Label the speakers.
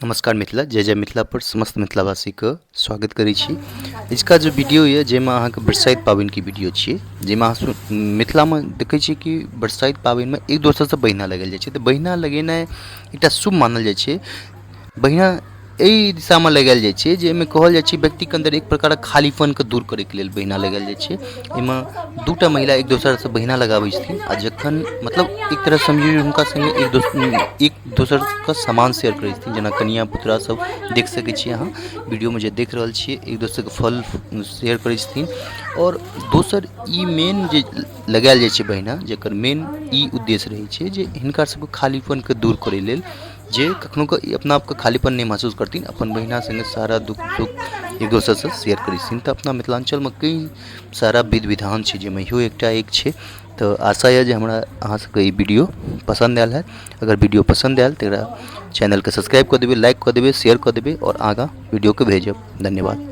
Speaker 1: नमस्कार मिथिला, जय जय मिथिला पर समस्त मिथिलावासीके स्वागत करै छी। अजुका जे वीडियो यऽ, जाहिमे अहाँके बरसाइत पाबनिके वीडियो छियै, जाहिमे अहाँ मिथिलामे देखै छियै कि बरसाइत पाबनिमे एक दोसरसँ बहिना लगायल जाइ छै। तऽ बहिना लगेनाइ एकटा शुभ मानल जाइ छै। बहिना एहि दिशामे लगायल जाइ छै जे एहिमे कहल जाइ छै व्यक्तिके अन्दर एक प्रकारक खालीपनके दूर करैके लेल बहिना लगायल जाइ छै। एहिमे दूटा महिला एक दोसरसँ बहिना लगाबै छथिन आ जखन मतलब एक तरहसँ समझियौ जे हुनका सङ्गे एक दोसरके सामान शेयर करै छथिन, जेना कनिआँ पुतरा सब देख सकै छियै अहाँ वीडियोमे जे देख रहल छियै, एक दोसरके फल शेयर करै छथिन। आओर दोसर ई मेन जे लगायल जाइ छै बहिना, जकर मेन ई उद्देश्य रहै छै जे हिनका सबके खालीपनके दूर करै लेल, जे कखनो कऽ ई अपना आपके खालीपन नहि महसूस करथिन, अपन बहिना सङ्गे सारा दुःख सुख एक दोसरसँ शेयर करै छथिन। तऽ अपना मिथिलाञ्चलमे कई सारा विध विधान छै, जाहिमे इहो एकटा एक छै। तऽ आशा यऽ जे हमरा अहाँ सबके ई वीडियो पसन्द आयल हैत। अगर वीडियो पसन्द आयल तऽ एकरा चैनलके सब्सक्राइब कऽ देबै, लाइक कऽ देबै, शेयर कऽ देबै आओर आगाँ वीडियोके भेजब। धन्यवाद।